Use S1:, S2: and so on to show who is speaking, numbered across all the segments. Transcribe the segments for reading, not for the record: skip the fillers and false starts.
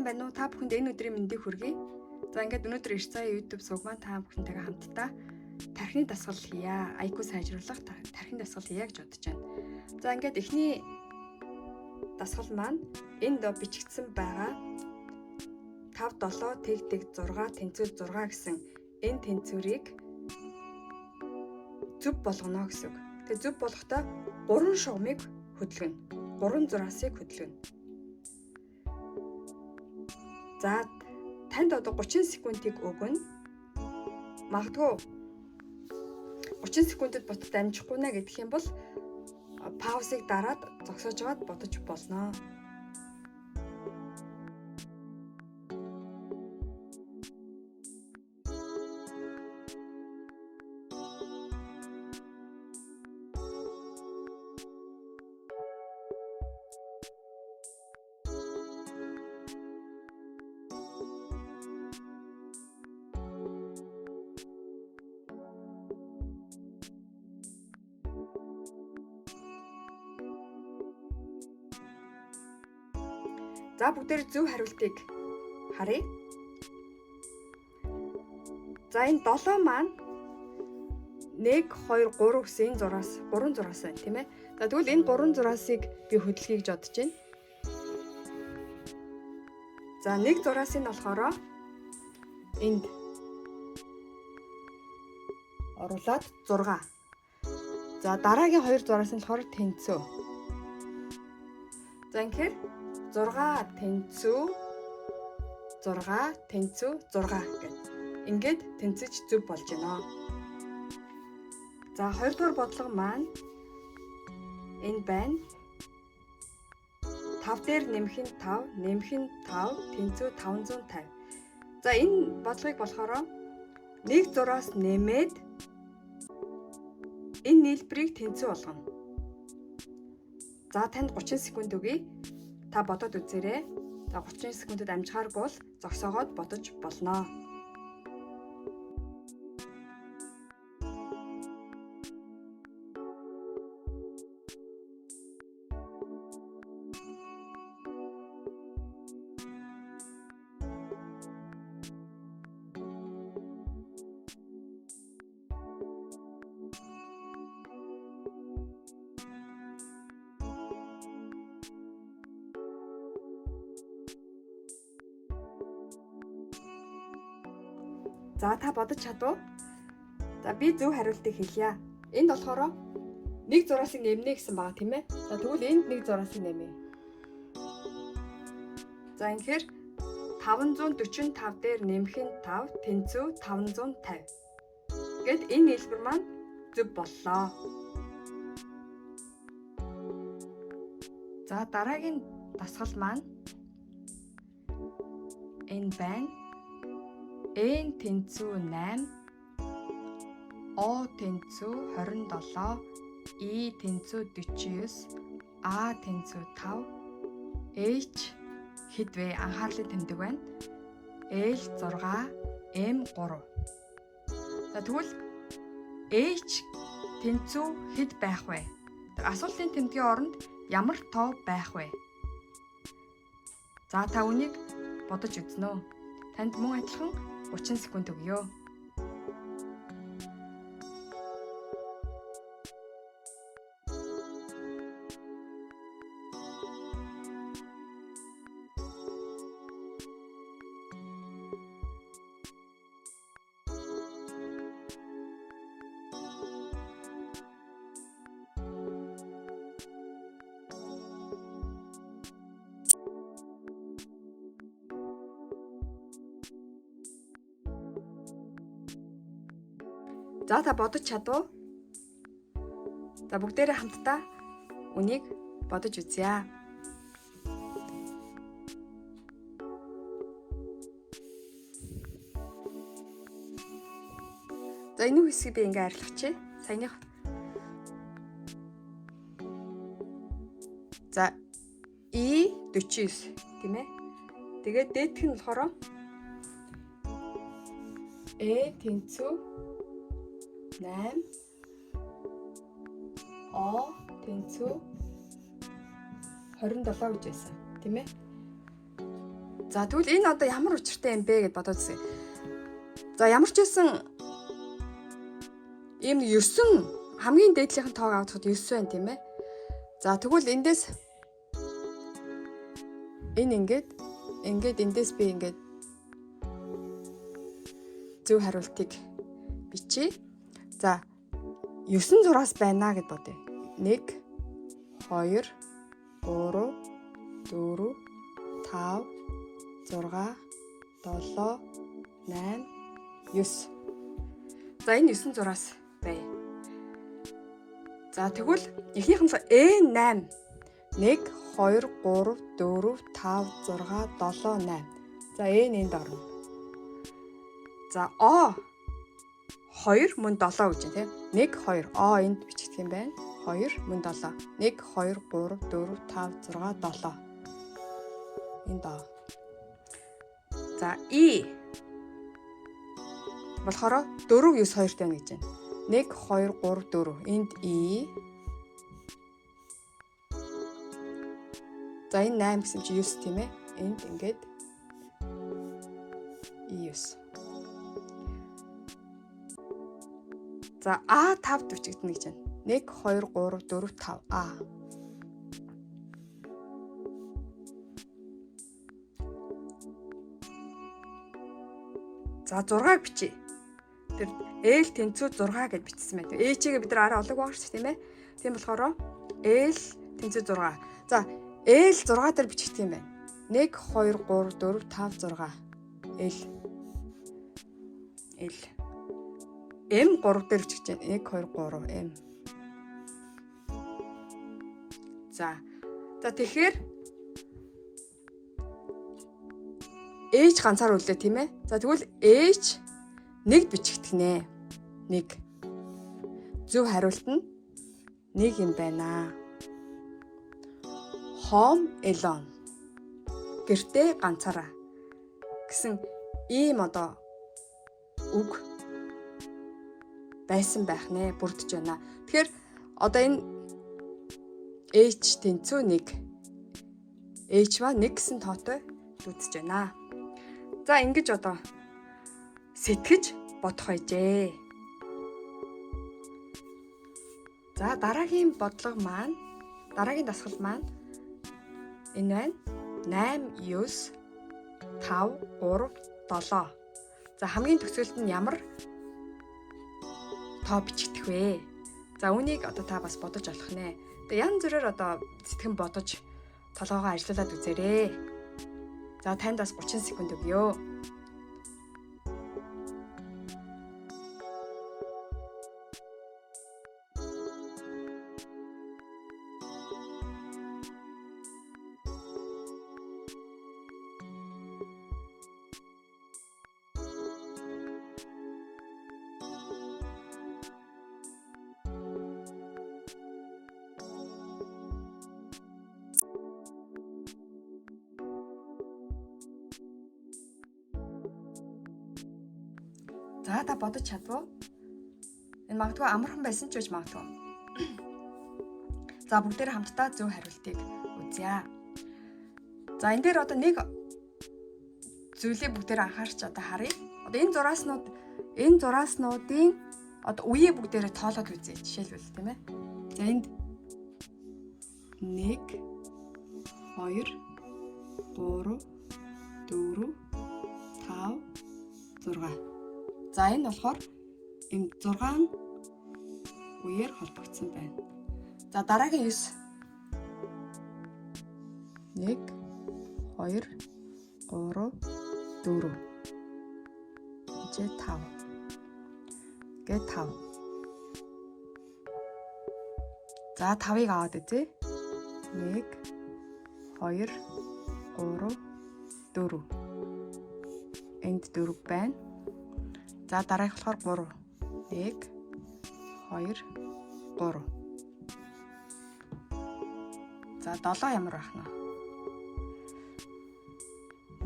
S1: Сайн байна уу? Та бүхэнд энэ өдрийн мэндийг хүргэе. За ингээд өнөөдөр Ирцаа YouTube сувг маань та бүхэнтэйгээ хамтдаа тархины дасгал хийя. IQ сайжруулах тархины дасгал хийя гэж бодож байна. За ингээд эхний дасгал маань энд бичигдсэн байгаа 5 7 тэг тэг 6 тэнцүү 6 гэсэн энэ тэнцвэрийг зөв болгоно гэсэн үг. Тэгээ зөв болохдоо 3 шугамыг хөдөлгөнө. 3 зураасыг хөдөлгөнө. За танд одоо 30 секундыг өгнө. Магадгүй 30 секундэд ботод амжихгүй нэ гэдэг юм бол паузыг дараад зогсоож байгаад бодож болно. За бүгдээр зөв хариултыг харъя. За энэ 7 маань 1 2 3 гэсэн энэ зураас 3 зураас байна, тийм ээ. За тэгвэл энэ 3 зураасыг би хөдөлгөе гэж бодож байна. За нэг зураасыг нь болохоор энд оруулаад 6. За дараагийн хоёр зураас нь болохоор тэнцүү. За ингэхээр 6 тэнцүү 6 тэнцүү 6 гэд. Ингээд тэнцэж зөв болж байна. За хоёрдугаар бодлого маань энэ байна. 5 дээр нэмэх нь 5, нэмэх нь 5 тэнцүү 550. За энэ бодлогыг болохоор нэг зураас нэмээд энэ нийлбэрийг тэнцүү болгоно. За танд 30 секунд өгье. Та бодоод үзээрэй. За 30 секундэд амжихааргүй бол зогсоогоод бодож болно. За та бодож чадав? За би зөв хариултыг хэлье. Энд болохоор нэг зураасыг нэмнэ гэсэн байгаа, тийм ээ. За тэгвэл энд нэг зураасыг нэмье. За ингэхээр 545 дээр нэмэх нь 5 тэнцүү 550. Гэт энэ нийлбэр маань зөв боллоо. За дараагийн дасгал маань энэ байна. N тэнцүү 8, O тэнцүү 27, E тэнцүү 49, A тэнцүү 5, H хэд вэ? Анхаарлын тэмдэг байна. L 6, M 3. За тэгвэл H тэнцүү хэд байх вэ? Асуултын тэмдгийн оронд ямар тоо байх вэ? За та үнийг бодож үзнэ үү? Танд мөн адилхан 30 секунд өгье. За та бодож чадав? За бүгдээрээ хамтдаа үнийг бодож үзье. За энэ хэсгийг би ингээ арилгачих. Саяных. За E 49 тийм ээ. Тэгээд дээдх нь болохоор E тэнцүү 8, O тэнцүү 27 гэж байсан, тийм ээ. За тэгвэл энэ одоо ямар учиртай юм бэ гэд бодоод үзье. За ямар ч байсан ийм 9 хамгийн дээдлийнх нь тоог авахад 9 байна тийм ээ. За тэгвэл эндээс энэ ингээд эндээс би ингээд зөв хариултыг бичье. За 9 зураас байна гэд бодъё. 1 2 3 4 5 6 7 8 9. За энэ 9 зураас бай. За тэгвэл эхнийх нь N8 1 2 3 4 5 6 7 8. За N энд орно. За О 2 мөн 7 гэж байна тийм. 1 2 О энд бичигдэх юм байна. 2 мөн 7. 1 2 3 4 5 6 7. Энд О. За И болохоор 4 9 2 байна гэж байна. 1 2 3 4. Энд И. За энэ 8 гэсэн чи 9 тийм ээ. Энд ингээд И 9. За А 5 бичигдэнэ гэж байна. 1 2 3 4 5 А. За 6-г бичье. Тэр L тэнцүү 6 гэж бичсэн байна. Э-чигээ бид нар арай олог байгаа шүү дээ, тийм ээ. Тийм болохоор L тэнцүү 6. За L 6 дээр бичигдэх юм байна. 1 2 3 4 5 6. L. L. M 3 дээр бичиж байна. 1 2 3 M. За. За тэгэхээр H ганцаар үлдээ тийм ээ. За тэгвэл H 1 бичигдэх нэ. 1. Зөв хариулт нь 1 юм байна. Home alone. Гэртээ ганцаараа гэсэн ийм одоо үг байсан байх нэ, бүрдэж байна. Тэгэхээр одоо энэ H тэнцүү 1. H ба 1 гэсэн тоотой дүүцэж байна. За ингэж одоо сэтгэж бодох байжээ. За дараагийн бодлого маань, дараагийн дасгал маань энэ байна. 8 9 5 3 7. За хамгийн төгсгөлд нь ямар тоо бичигдэх вэ? За үүнийг одоо та бас бодож олох нэ. Тэгээ янз бүрээр одоо сэтгэн бодож толгоогоо ажиллуулад үзээрэй. За танд бас 30 секунд өгье. За та бодож чадваа? Энэ магадгүй амархан байсан ч байж магадгүй. За бүгдээр хамтдаа зөв хариултыг үзье. За энэ дээр одоо нэг зүйлийг бүгдээр анхаарч одоо харъя. Одоо энэ зурааснуудын одоо үеэ бүгдээрээ тоолоод үзье. Жишээлбэл тийм ээ. За энд 1 2 3 4 5 6. За энэ болохоор ийм 6 үеэр холбогдсон байна. За дараагийн 9. 1 2 3 4. Энд 5. Гэ 5. За 5-ыг аваад үзье. 1 2 3 4. Энд 4 байна. За дараагийнх болохоор 3. 1 2 3. За 7 ямар байх нь?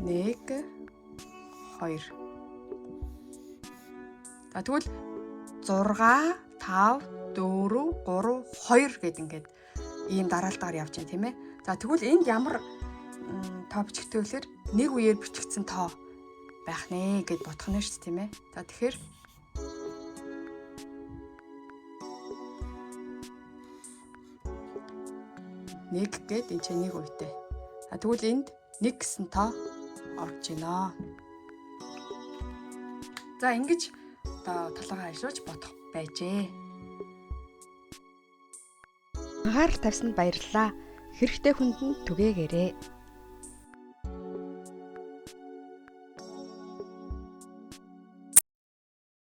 S1: 1 2. За тэгвэл 6 5 4 3 2 гэд ингээд ийм дараалтаар явж байна тийм ээ. За тэгвэл энд ямар тоо бичигдэх вэ гэхээр Нэг үеэр бичигдсэн тоо байх нэ гэд бодох нь шүү дээ, тийм ээ. За, тэгэхээр нэг гээд энэ чинь нэг үетэй. А тэгвэл энд нэг гэсэн тоо орж байна. За, ингэж одоо толгой ажиллуулж бодох байжээ. Анхаарал тавьсанд баярлалаа. Хэрэгтэй хүнд нь түгээгээрэй.